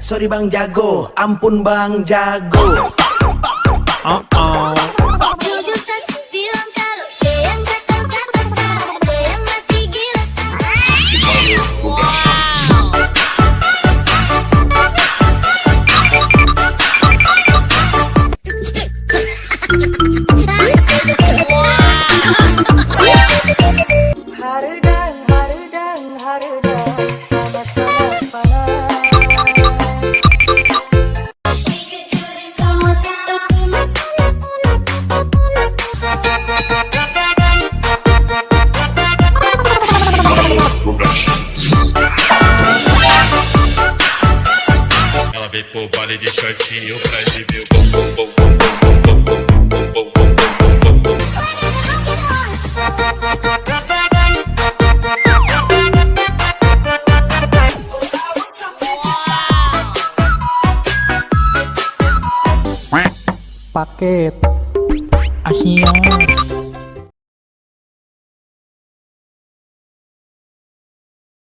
Sorry Bang Jago, ampun Bang Jago. Bilang kalau sayang kata-kata salah, ada yang mati gila Harudang, harudang, harudang, panas, panas, panas. Ela veio pro baile de shortinho pra exibir o bom bom bom bom bom bom bom bom bom bom. Paket Asia.